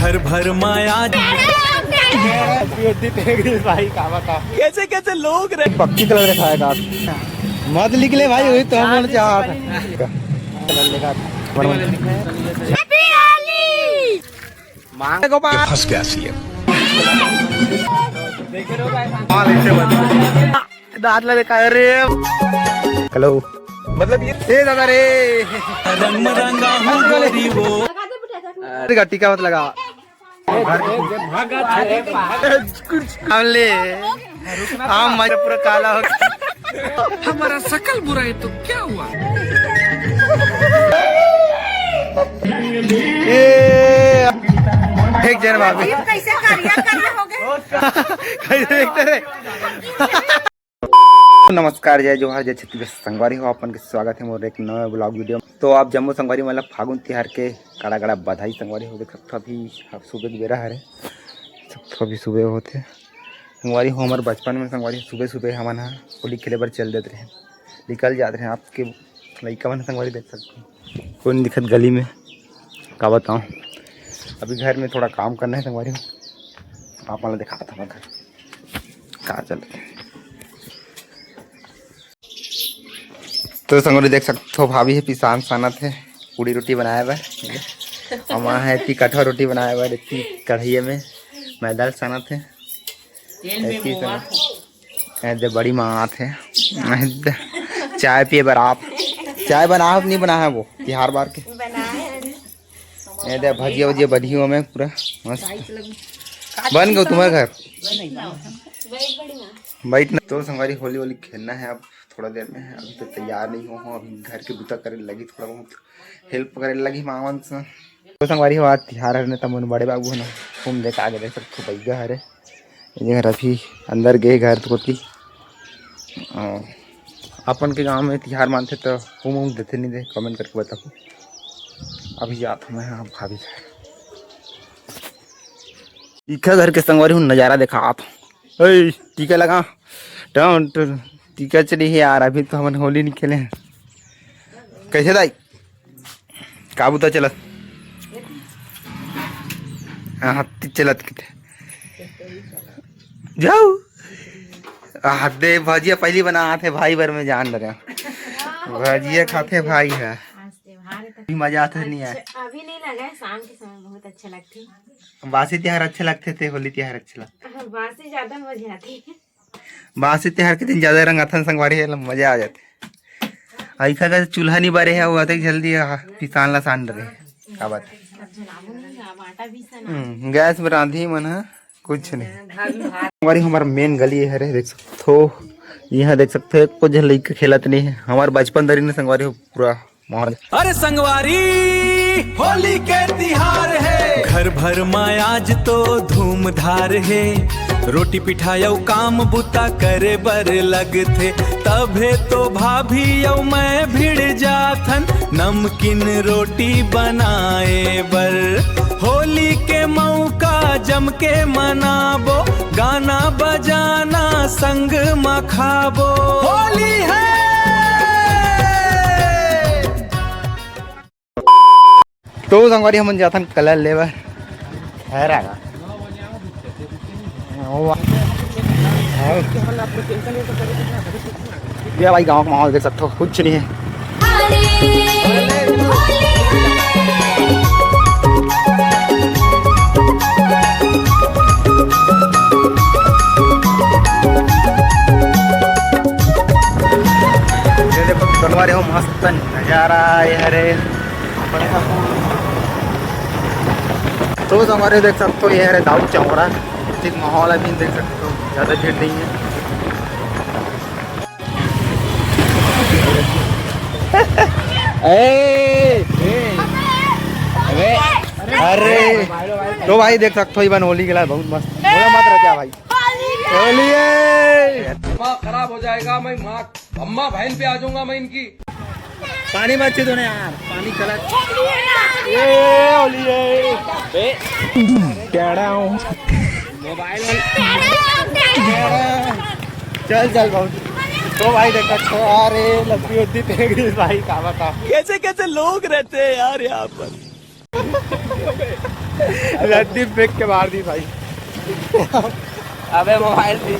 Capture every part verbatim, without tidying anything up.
घर भर माया। भाई, का बता। कैसे कैसे लोग रहे। पक्की कलर दिखाएगा। मत निकले भाई, वही तो हम बोलना चाह रहा था। कलर लेगा। मांग को पास। फंस गया सीएम। दांत लगे का रे। हेलो। मतलब ये, ए दादा रे। रंग रंगा हूँ गोरी वो। अरे गट्टी का मत लगा। हमले। आम मजा पूरा काला हो गया। हमारा शकल बुरा है तो क्या हुआ? ए, एक जन भाभी। कैसे करिया करिया हो गए? कैसे देखते रहे? नमस्कार, जय जोहार, जय छत्तीसगढ़। संगवारी हो, अपन के स्वागत है मोर एक नवा ब्लॉग वीडियो में। तो आप जम्मो संगवारी मतलब फागुन तिहार के कड़ा कड़ा बधाई संगवारी हो। देख सकथो अभी आप सुबह के बेरा हरे, सकथो अभी सुबह होते। संगवारी हो, हमर बचपन में संगवारी सुबह सुबह हमन ह होली खेले बर चल देत रहे, निकल जात रहे। आपके लइका मन संगवारी देख सकथो, कोई नहीं दिखत गली में, का बताऊँ। अभी घर में थोड़ा काम करना है संगवारी हो, आप मन ला दिखात हूँ घर का चलत हे। तो संगवारी देख सकथो, भाभी हे पिसान सानत हे पूड़ी रोटी बनाए बर। अउ माँ हे एती कठवा रोटी बनाए बर, एती कढ़ैया में मैदा ल सानत हे। तेल में एती बोआत संग-, ए दे बड़ी माँ आत हे। ए दे चाय पिए बर आप। चाय बनाए हो कि नहीं बनाए हो वो तिहार बार के? बनाए हैं। ए दे भजिया वजिया बनी हो में पूरा मस्त। बन गयो तुम्हारे घर? बैठ ना। तो संगवारी होली होली खेलना है अब थोड़ा देर में। अभी तो तैयार नहीं हो, हो अभी घर के बुता करे लगी, थोड़ा बहुत हेल्प करे लगी मामन से। तो संगवारी हो, आज तिहार हरे न, त मोर बड़े बाबू हे ना, घूम देख आगे देख सकथो बैगा हरे। ये घर अभी अंदर गए घर कोती। अ, अपन के गांव में तिहार मानथे त घूम घूम देथे नहीं दे, कमेंट करके बताओ। अभी जात हूँ मैं, हाँ, भाभी घर। इखा घर के संगवारी हूँ नजारा देखात हूँ। ए, टीका लगा। टन, टन, टीका चली है यार, अभी तो हमन होली नहीं खेले हैं। कैसे दाई? का बुता चलत? हाँ, हत्ती चलत किथे। जाऊ। आ, दे भजिया पहली बनात हे भाई बर में जान डरे। भजिया खाथे भाई है। आज त्योहार है तो भी मजा आथे नहीं आए। अच्छा, अभी नहीं लगा है, शाम के समय बहुत अच्छा लगथे। बासी तिहार अच्छा लगथे ते होली तिहार अच्छा लगथे? हाँ, बासी ज्यादा मजा आथे। बासी तिहार के दिन ज्यादा रंगाथन संगवारी, एला मजा आ जाथे। ऐसा का चूल्हा नहीं बारे है, वो आते जल्दी आ, पिसान ला सान डरे। का बात? अब जलाबो नहीं, अब आटा भी सना। हम्म, गैस में रांधी मन है, कुछ नहीं। संगवारी हमारा मेन गली है रे, देख सकथो, यहाँ देख सकथो, एक कुछ लइका खेलत नहीं है। हमारे बचपन दरी ने संगवारी हो पूरा माहौल। अरे संगवारी, होली के तिहार हे, घर भर म आज तो धूमधार हे। रोटी पिठाई अउ काम बुता करे बर लगथे, तभे तो भाभी अउ मैं भिड़ जाथन नमकीन रोटी बनाए बर। होली के मौका जम के मनाबो, गाना बजाना संग म खाबो। होली है। तो संगवारी हमन जाथन कलर लेबर। है रागा। ये भाई गांव का माहौल देख सकते हो, कुछ नहीं है। ये देखो, बनवा रहे हो, मस्त नजारा है। अरे, तो संगवारी देख सकते हो, ये है दाऊ चौरा। ठीक माहौल अभी देख सकते हो, ज़्यादा भीड़ नहीं है। ए, ए, अरे, तो भाई देख सकते हो, इवन होली के लिए बहुत मस्त। बोला मत रह जा भाई। होली है। दिमाग खराब हो जाएगा, मैं माँ अम्मा बहन पे आ जाऊंगा मैं इनकी। पानी मत छीटो ना यार, पानी गलत। ये होली है। बे। मोबाइल। चल चल बहुत। तो भाई देखा तो, अरे लंबी होती तेरी भाई, का बता। कैसे कैसे लोग रहते हैं यार यहाँ पर। लद्दी फेंक के मार दी भाई। अबे मोबाइल भी।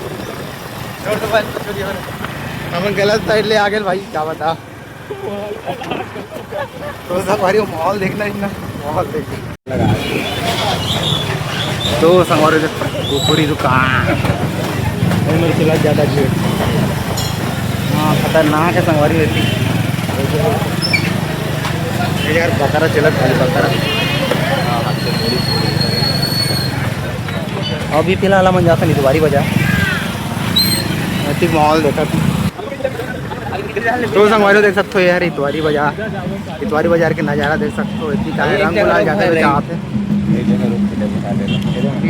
छोड़ दो भाई, चोरी हो रहा है। हम गलत साइड ले आ गए भाई, क्या बता। तो संगवारी हो माहौल देखना ही ना, माहौल देखना। तो संगवारी हो कुरकुरी दुकान। भाई मेरे चला ज्यादा भीड़। हाँ, खतरनाक है संगवारी रहती। यार बकरा चलत भाई, बकरा। अभी फिलहाल हमन जाथन इतवारी बाजार। ठीक माहौल देखा। तो संगवारी हो देख सकते हो यार, इतवारी बाजार, इतवारी बाजार के नजारा देख सकते हो। इतनी का है, रंग गुलाल ज्यादा बेचा आते।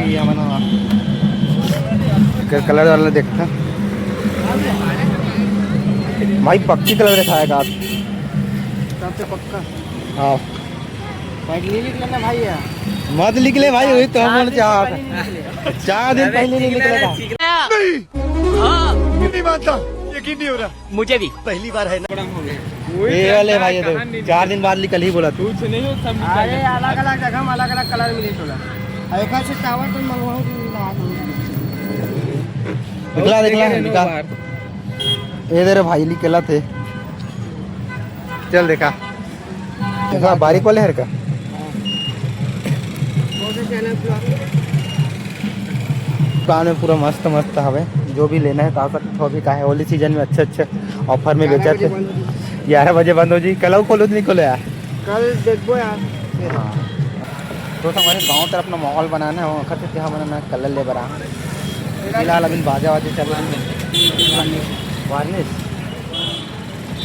ये हमन कलर वाला देखता भाई, पक्की कलर दिखाएगा आप। सबसे पक्का। हाँ। भाई, नहीं निकले ना भाई यार। मत निकले भाई, वही तो हम बोलना चाह रहे हैं। चार दिन पहले नहीं निकलेगा। नहीं, नहीं मानता, यकीन नहीं हो रहा। मुझे भी पहली बार है ना। ये वाले भाई, ये तो चार दिन बाद निकल ही बोला तू। अरे, अलग अलग जगह में अलग अलग कलर मिले तोला। एक से टावर तो मंगवाओ कि ना। दिखला, दिखला, दिखला। ये दे रे भाई, निकला थे। चल देखा। देखा, बारीक वाले हर का। दुकान में पूरा मस्त मस्त हवे, जो भी लेना है तो आ सकते हो। अभी का है, होली सीजन में अच्छे अच्छे ऑफर में बेचत है। ग्यारह बजे बंद हो जी। कल अउ खोलो तो नहीं खोलो यार। कल देखबो यार। हाँ। तो हमारे गांव तरफ ना माहौल बनाना है, वहाँ खातिर क्या बनाना है, कलर ले बरा। फिलहाल अभी बाजा वाजे चल रहा है। वार्निश।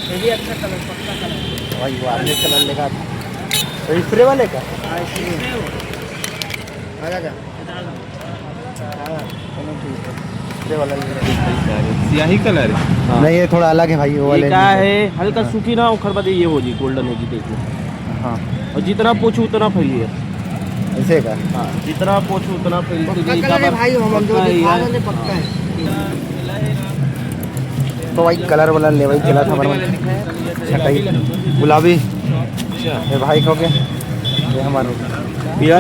ये भी अच्छा कलर, पक्का कलर। भाई, वो आदमी कलर लेगा। तो स्प्रे वाले का? हाँ, स्प्रे। आ जा, जा। हाँ, चलो ठीक है। स्प्रे वाला ले लो। सियाही कलर है। हाँ। नहीं, ये थोड़ा अलग है भाई, वो ये वाले क्या नहीं है? है, हल्का हाँ। सूखी ना, ओखर बाद ये हो जी, गोल्डन हो जी, देख लो। हाँ। और जितना पोछू उतना फैली है। ऐसे का? हाँ, जितना पोछू उतना फैली। पक्का कलर है भाई, हम जो दिखा रहे हैं, पक्का है। तो भाई कलर वाला ले भाई, चला था हमारे छटाई गुलाबी। ये भाई को के, ये हमारे पीला।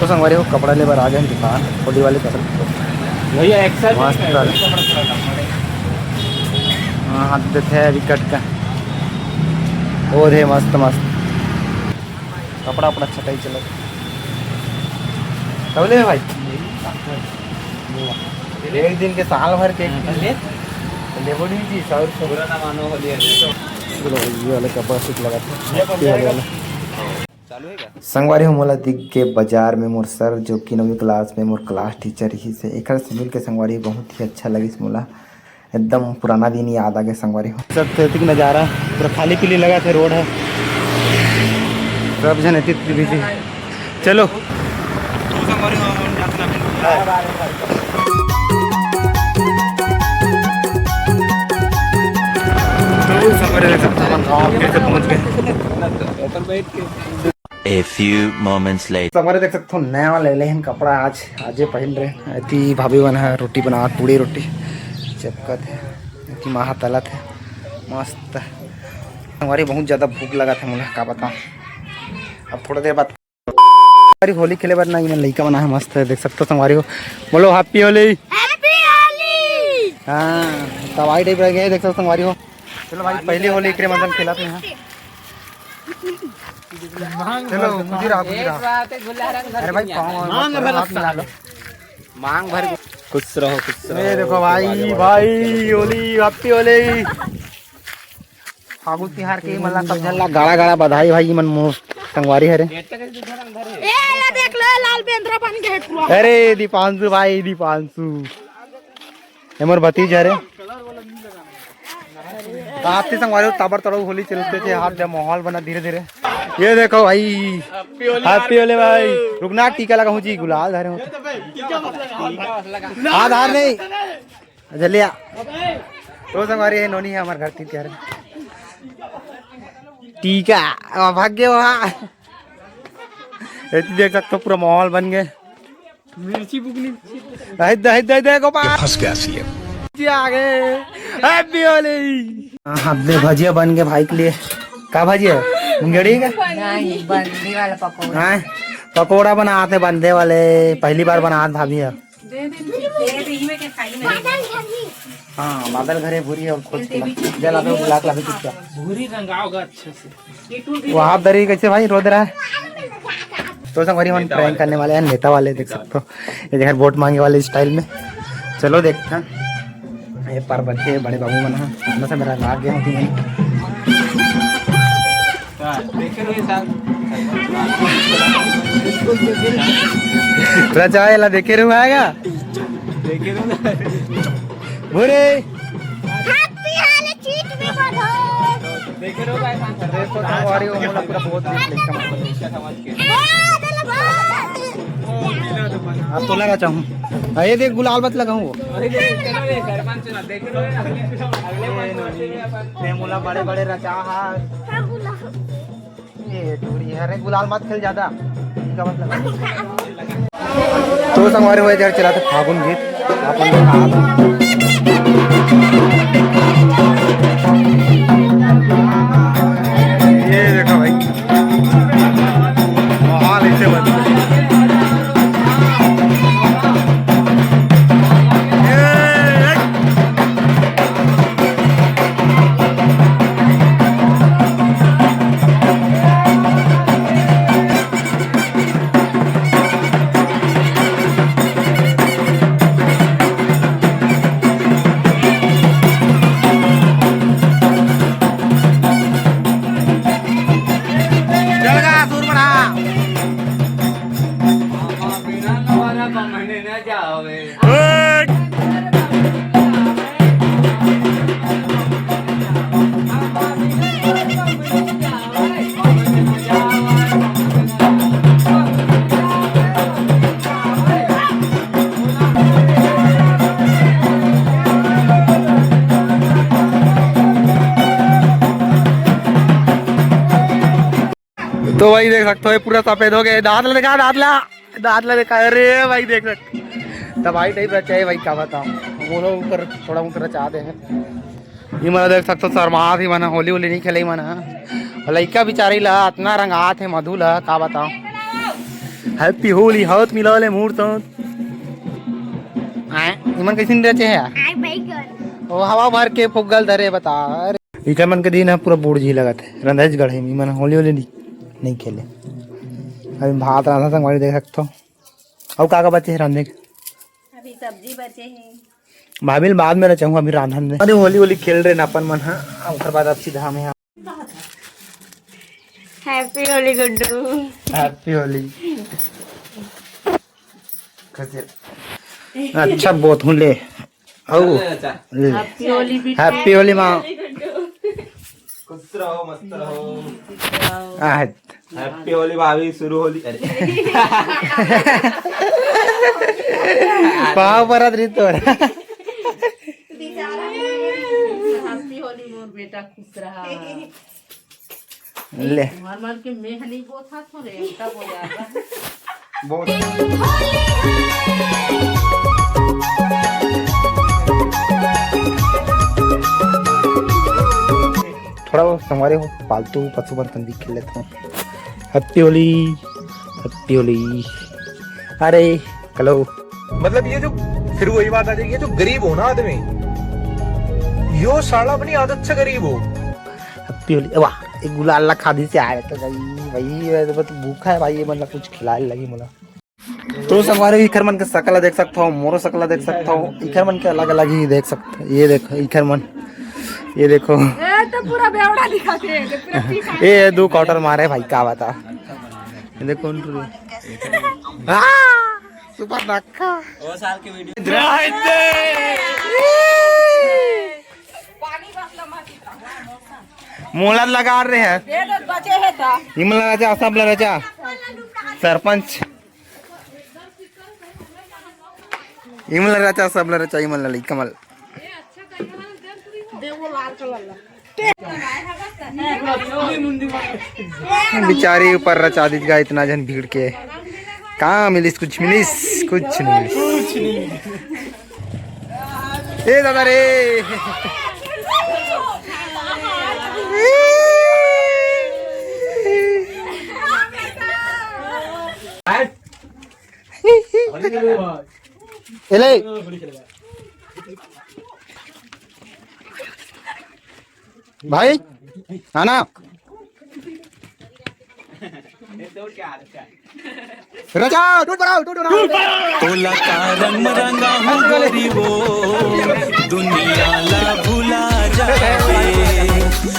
तो संगवारी हो, कपड़ा ले बर आ गए हैं दुकान, होली वाले कपड़े। भैया, एक्सेल मस्त है। हाँ, हाथ देते हैं अभी कट का। वो दे मस्त मस्त कपड़ा, अपना छटाई चलत। तब ले भाई, एक दिन के साल भर के हाँ, तब ले। लेबो नहीं जी, सौ रुपये। बुरा ना मानो, होली है। चलो, ये वाले कपड़ा ठीक लगा था। ये वाले। चालू है क्या? संगवारी हो, मोला दिख के बाजार में मोर सर, जो कि नौवीं क्लास में मोर क्लास टीचर ही से, एकर से मिल के संगवारी बहुत ही अच्छा लगिस मोला। एकदम पुराना दिन याद आ गए संगवारी हो। सब प्राकृतिक नज़ारा, पूरा खाली पीली लगा थे, रोड है, सब जन एती बिजी। चलो। तो संगवारी हो, हम जाते हैं अभी। तो संगवारी हो, हम गाँव फिर से पहुँच गए। A few moments later. संगवारी देख सकते हो, नया वाला ले लेन कपड़ा आज, आजे पहन रहे। एती भाभी मन ह रोटी बनावत, पूड़ी रोटी चपकत है, एती माँ ह तलत है, मस्त। संगवारी बहुत ज्यादा भूख लगा था मोला, का बताऊँ। अब थोड़ा देर बाद अरे होली खेले बर ना, इमन लइका मन ह मस्त है, देख सकते हो संगवारी हो। बोलो हैप्पी होली। हैप्पी होली। हाँ, तबाही टाइप रह गए, देख सकते हो संगवारी हो। चलो भाई, पहली होली एकरे मतलब खेलत नहीं है। चलो, खुशी रहा, खुशी रहा। अरे भाई, पाँव और मांग भर हाथ मिला लो। मांग भर। खुश रहो, खुश रहो। ये देखो भाई, भाई, होली, हैप्पी होली। फागु तिहार के मतलब सब झन ला गाड़ा गाड़ा बधाई भाई, मन मोर संगवारी हरे। ए, ला देख लो, लाल बेंद्रा बन के है पूरा। अरे दीपांशु भाई, दीपांशु। ये मोर भतीजा रे। आपके संगवारी हो, ताबड़ तोड़ होली चलते थे, हाथ दे माहौल बना धीरे धीरे। ये देखो भाई, हैप्पी होली भाई। रुकना, टीका लगाऊं जी, गुलाल धरे हो। हाँ, धार नहीं। जलिया। तो संगवारी है, नोनी है हमारे घर तीन चार। टीका, अब भाग गए वहाँ। ये तो देख सकते हो, पूरा माहौल बन गए। मिर्ची बुकनी। दे, दे, दे, दे, गोपाल। फंस गया सीएम। जी आ गए। हैप्पी होली। हाँ, हाँ, दे भजिया बन गए भाई के लिए। का भजिया? मुंगेड़ी का? नहीं, बंदी वाला पकौड़ा। हाँ, पकौड़ा बनाते बंदे वाले, पहली बार बनात भाभी है। हाँ, बादल घरे भूरी और खोज के ला। जला दो, बुला के ला दो चुपचाप। भूरी रंगाओगा अच्छे से। वो हाथ धरी कैसे भाई, रो दे रहा है। तो संगवारी, हम नेता prank वाले। करने वाले हैं, नेता वाले, देख सकते हो। ये देखा, वोट मांगे वाले स्टाइल में। चलो देखते हैं। ये पर बच्चे बड़े बाबू मन ह, बस मेरा लाग गया हूँ। हाँ, देखे रहो ये साथ। रचाए ला देखे रहो आएगा। देखे रहो ना। बुरे। Happy holiday, चीट भी बधो। देखे रहो भाई, साथ। देखो तो हमारी वो मोला पूरा बहुत देख लिखा मतलब। आप तो लगा चाहूँ। हाँ, ये देख गुलाल मत लगाऊँ वो। अरे, देख, चलो रे, सरपंच ना, देख लो रे, अगले, अगले पंच वर्ष में अपन ये मोला बड़े बड़े रचा हा। ये टूरी है, अरे गुलाल मत खेल ज्यादा। इनका मत लगा। तो संगवारी हो इधर चला था फागुन गीत। अपन लोग आ ये देखो भाई, माहौल ऐसे बन जलगा सूर बढ़ा। तो भाई देख सकते हो, ये पूरा सफेद हो गया। दांत ला दिखा, दांत ला, दांत ला दिखा। अरे भाई देख सकते, तबाही टाइप रहता है भाई, का बताओ। वो लोग ऊपर थोड़ा बहुत रचा दे हैं। ये मन देख सकते हो, शर्मात ही मन ह, होली वोली नहीं खेले मन ह। लइका बिचारी ला इतना रंगात है मधु ला, का बताओ। Happy होली, हाथ मिला ले मुहूर्त। आए, इमन कैसे नहीं रचे है यार? वो हवा भर के फुग्गल धरे, बता। अरे, इकर मन के दिन ह पूरा बूढ़ जी लगत है, रंधेच गढ़े में, इमन होली होली नहीं, नहीं खेले। अभी भात रांधा संगवारी देख सकते हो। अउ का का बचे है रांधे के? अभी सब्जी बचे है। भाभी ल बाद में रचाहूँ, अभी रांधन दे। अरे होली होली खेल रहे ना अपन मन ह, ओकर बाद अब सीधा हम यहाँ। Happy होली गुड्डू। Happy होली। खुश रह। अच्छा बोत हूँ ले। अउ अरे अच्छा। ले। Happy होली बिट्टू। Happy होली माँ। खुश रहो, मस्त रहो। आ, Happy होली भाभी, शुरू होली। अरे। पाँव परत रही तोर। Happy होली मोर बेटा, खुश रहा। ले। मार मार के मैं नहीं बोथा थोड़े, उल्टा बोल रहा। बहुत। थोड़ा वो हमारे वो पालतू पशु बर्तन भी खेल लेते हैं। Happy Holi, Happy Holi. अरे, hello। मतलब ये जो, फिर वही बात आ जाएगी, ये जो गरीब हो ना आदमी, यो साला अपनी आदत से गरीब हो। Happy होली। वाह, एक गुलाल ला खादी से आए तो भाई, भाई, ये तो बहुत भूखा है भाई, ये मतलब कुछ खिलाए लगी मोला। तो संगवारी, इखर मन के सकल देख सकत हो, मोरो सकल देख सकत हो, इखर मन के अलग-अलग ही देख सकत हो। ये देखो, इखर मन, ये देखो। ए, तो पूरा बेवड़ा दिखाते हैं, तो पूरा पीछा। ए, दो quarter मारे भाई, का बता। ये देखो, उन-, आ, super नक्खा। वो साल के video। मोला लगा रहे हैं। ये तो बचे है था। इमला राजा, सब ला राजा। सरपंच। इमला रचा, सब ला रचा, इमला लई कमल। बिचारी ऊपर रचा दीजिएगा, इतना जन भीड़ के। कहाँ मिलिस, कुछ मिलिस? कुछ नहीं मिलिस। ए दादा रे। ए ले भाई, आना। रचा, टूट पड़ा, टूट पड़ा। तोला का रंग में रंगा हूँ गोरी वो, दुनिया ला भुला जावे।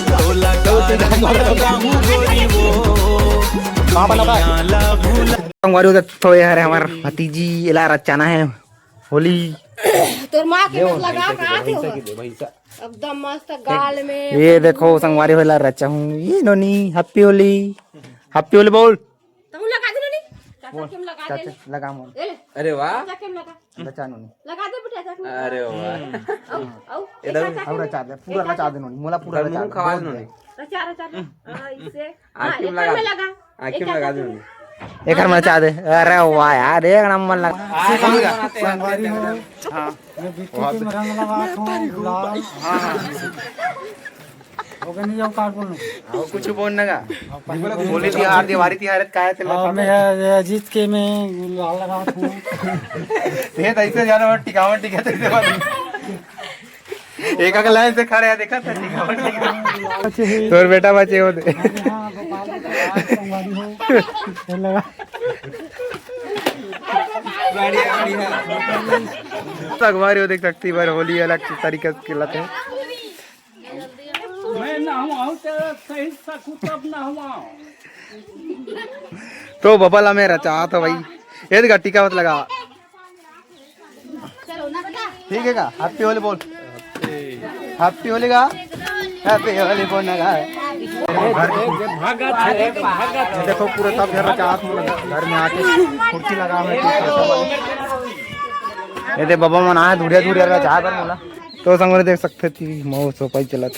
तोला का रंग में रंगा हूँ गोरी वो, दुनिया ला भुला। संगवारी हो, तो ये हरे हमर भतीजी, एला रचाना है होली। तोर माँ के ये मत लगा, भैंसा के दे, भैंसा। एकदम मस्त गाल में। ये देखो संगवारी हो, एला रचा हूँ। ये नोनी, हैप्पी होली। हैप्पी होली बोल। तहूँ लगा दे नोनी। चाचा बोल। के हम लगा दे। चाचा, लगा मोर। ए ले। अरे वाह। चाचा के हम लगा। बचा नोनी। लगा दे बेटा, चाचा के। अरे वाह। आओ, आओ। इधर। चाचा के अब रचा दे, पूरा रचा दे नोनी, मोला पूरा पर रचा मुंह दे, खवा बोल दे दे। नोनी। रचा, रचा दे। हाँ, इसे। हाँ, आँखी में एकर लगा में दे। लगा। आँखी में एकर लगा दे में नोनी। एकर में रचा दे। अरे वाह यार, एक नंबर लगा। संगवारी हो। हाँ। मैं बिट्टू के रंग लगात हूँ, गुलाल। हाँ, हाँ। हो गया, नहीं जाओ, कार बोलना। हाँ, कुछ बोलने का। होली तिहार, दिवाली तिहार, काय ते हाँ, लगा? मैं, ये अजीत के मैं गुलाल लगात हूँ। ये तो ऐसे जाना, टिकावन टिका तो ऐसे बात। एक अगर लाइन से खड़े हैं, देखा था, टिकावन टिका। तोर बेटा बचे हो दे। हाँ, गोपाल का संगवारी हो। ये लगा। बढ़िया, बढ़िया। संगवारी हो, देख सकती बार होली अलग तरीके से खेलते हैं। मैं नहवाऊं तेरा सही सकू तब नहवाऊं। तो बबल हमें रचा था भाई, ये देख टीका मत लगा। ठीक है का? हैप्पी होली बोल। हैप्पी होली का? हैप्पी होली बोल ना का? घर की कुर्सी। देखो पूरा सब घर रचा हाथ में लगा, घर में आके कुर्सी लगा हुआ है। ये दे बाबा मन आए, दूरिया दूरिया रचा बर मोला। तो संगवारी देख सकते थी, मऊ सोपाई चलत।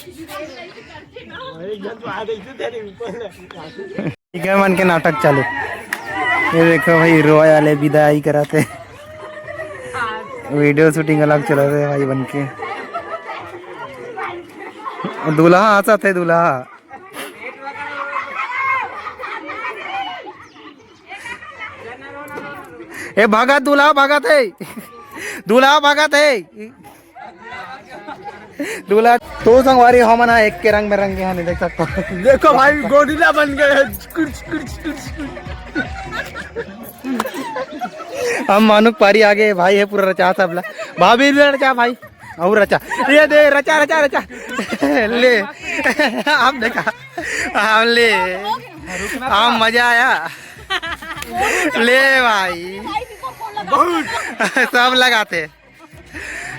ठीक है, मन के नाटक चालू। ये देखो भाई, रोए वाले विदाई कराते, वीडियो शूटिंग अलग चला रहे भाई बन के। दूल्हा हंसत है, दूल्हा। ए भागत दूल्हा भागत है, दूल्हा भागत है। दूल्हा तो संगवारी हमन ह एक के रंग में रंगे हन, देख सकता। देखो भाई, गोरिल्ला बन गए हैं। कुछ, कुछ, कुछ, कुछ। हम मानुक पारी आगे भाई है, पूरा रचा सबला। भाभी भी रचा भाई, और रचा। ये दे, रचा, रचा, रचा। ले। आप देखा, आप ले। आप मजा आया। ले भाई। बहुत। सब लगाते।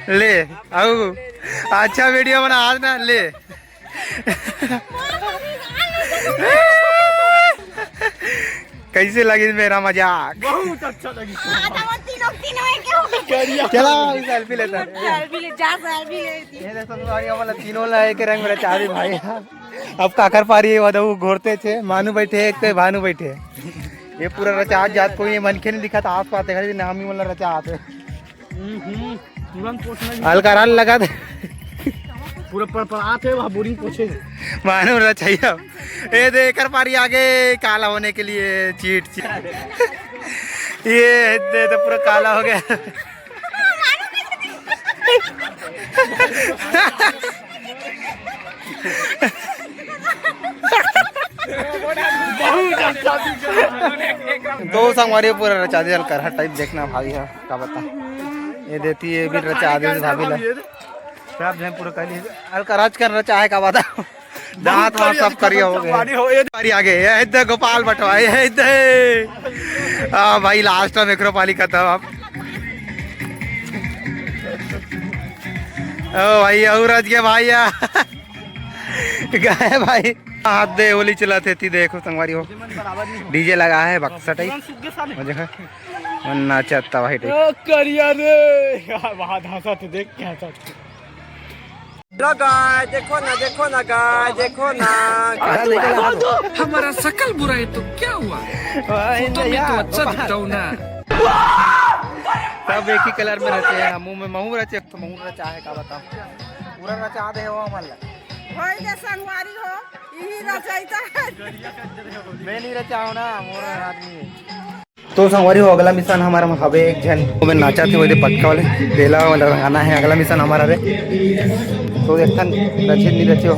ले, आओ। अच्छा वीडियो बना आज ना, ले। कैसे लगी मेरा मजाक? बहुत अच्छा लगी। हाँ, तो वो तीनों, तीनों एक हो गए। चला, selfie लेता। Selfie ले, जा, selfie ले। ये देखो, तुम्हारी वाला तीनों ला एक रंग में रचा दे भाई। अब काकर पारी है, वो घोरते थे, मानू बैठे, एक पे भानू बैठे। ये पूरा रचा जात, कोई मनखे नहीं दिखा था, आस पास देखा था, नाम ही वाला रचा आते। हम्म, तुरंत पोछना ही। हल्का राल लगा दे। पूरा पर, पर आते वहाँ बोरिंग पोछे। मानो रचैया। ए दे, एकर पारी आगे काला होने के लिए चीट, चीट। ये दे तो पूरा काला हो गया। बहुत अच्छा। दो संगवारी पूरा रचा दिया, करहा टाइप देखना भाभी है, का बता। ये देती, ये भी रचा दे भाभी ला। सब जन पूरा कर लिए। अलकराज कर रचा है, का बता। दांत वांत सब करिया हो गए। पारी हो, ये पारी आ गए। ये इधर गोपाल बटवा, ये इधर। हाँ भाई, लास्ट में एकरो पाली खत्म अब। ओ भाई, और रच गए भाई, या। गए भाई। हाथ दे, होली चलाते थी, देखो संगवारी हो। डीजे लगा है, बक्सा टाइप। वो देखो, वो नाचता भाई टाइप। ओ करिया रे, वाह, हंसा तो देख, क्या हंसा। लो गाय, देखो ना, देखो ना गाय, देखो ना। हमारा शकल बुरा है तो क्या हुआ? फोटो में तो अच्छा दिखता हूँ ना। सब एक ही कलर में रहते हैं। मुंह में महू रहते, एक तो महू रचा है, का बताओ। पूरा रचा दे हो हमन ला। भाई के संगवारी हो, यही रचैता है। मैं नहीं रचा हूँ ना, मोर आदमी है। तो संगवारी हो, अगला मिशन हमारा हवे एक झन ओमे नाचा थे, ओदे पटका वाले बेला वाला रंगाना है। अगला मिशन हमारा रे, तो देखथन रचे नहीं रचे हो।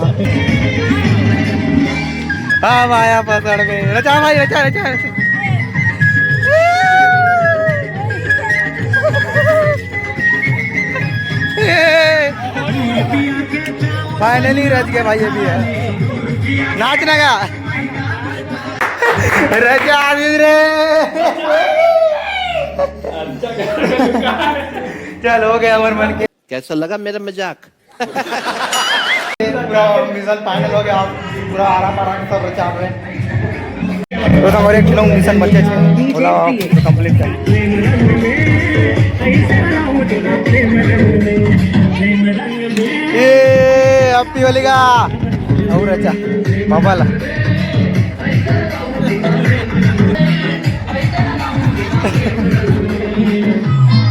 हाँ भाई, आप पकड़ में रचा भाई, रचा, रचा, रचा। फाइनली रच गए भाई, अभी है नाचना का। रचा अभी रे। चल, हो गया हमारे मन के। कैसा लगा मेरा मजाक? पूरा मिशन फाइनल हो गया। पूरा आराम आराम सब रचा हुए। तो हमारे एक किलो मिशन बचे थे, बोला कंप्लीट कर। ए, अप्पी वाली का और अच्छा बाबा ला।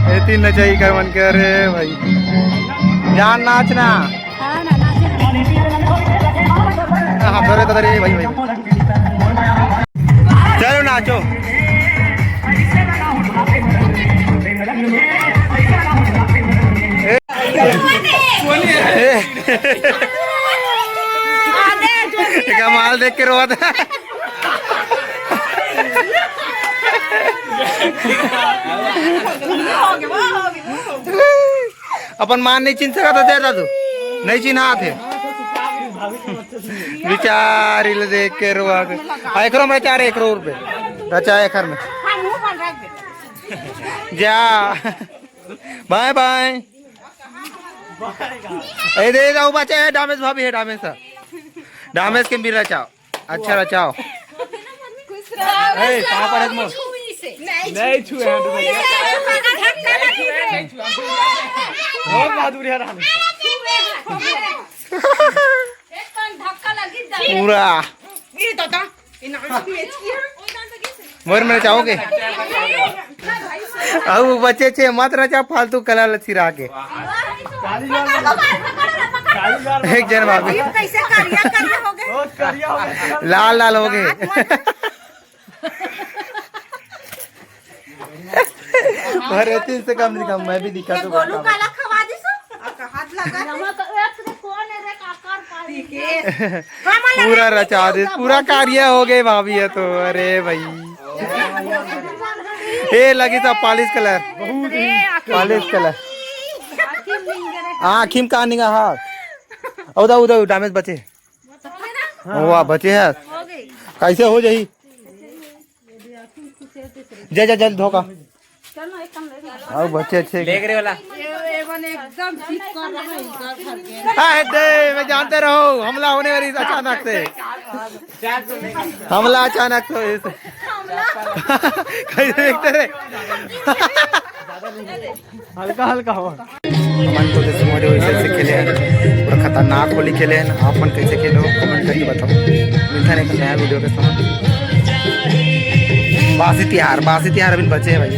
ए तीन नचाई कर मन के, अरे भाई जान नाचना। हाँ, दौरे तो दौरे भाई, भाई। चलो नाचो। ए, ए, कमाल देख के रोत। अपन मान नहीं चिन्ह सकत हे दादू, नहीं चिन्हात हे। बिचारी ल देख के रोआ के। आ, एकरो में चार, एकरो रुपए रचा एकर में। जा, बाय बाय। ए दे दाऊ बचे है, डामेश भाभी है, डामेश है। डामेश के भी रचाओ। अच्छा रचाओ। ए, पाँव पड़े मत। नहीं छुए हैं तो भैया। बहुत बहादुर है राम। पूरा। मोर में रचाओगे? अउ बचे छे मत रचा, फालतू कला ल छिरा के। एक जन भाभी। कैसे करिया करिया हो गए? लाल लाल हो गए। अरे तीन से कम नहीं कम, मैं भी दिखा तो गोलू काला खवा दिसो। हाथ लगा। पूरा रचा दे, पूरा कार्य हो गए भाभी है तो। अरे भाई, ए लगी सब पॉलिश कलर, पॉलिश कलर। आँखी में कहा निगाह हाथ। उदा उदा डामेश बचे। वाह बचे है। कैसे हो जाही? जा जा जल्द धोखा। आओ बच्चे अच्छे। देख रहे वाला। एकदम फिट कर रहा है इधर घर के। हाँ, है दे, मैं जानते रहो, हमला होने वाली अचानक से। हमला अचानक से। कैसे देखते रहे? हल्का हल्का हो। हमन तो जैसे मोरे वैसे ऐसे खेले हैं, पूरा खतरनाक होली खेले हैं। आप मन कैसे खेलो, कमेंट करके बताओ। मिलता है एक नया वीडियो के साथ। बासी तिहार, बासी तिहार अभी बचे हैं भाई।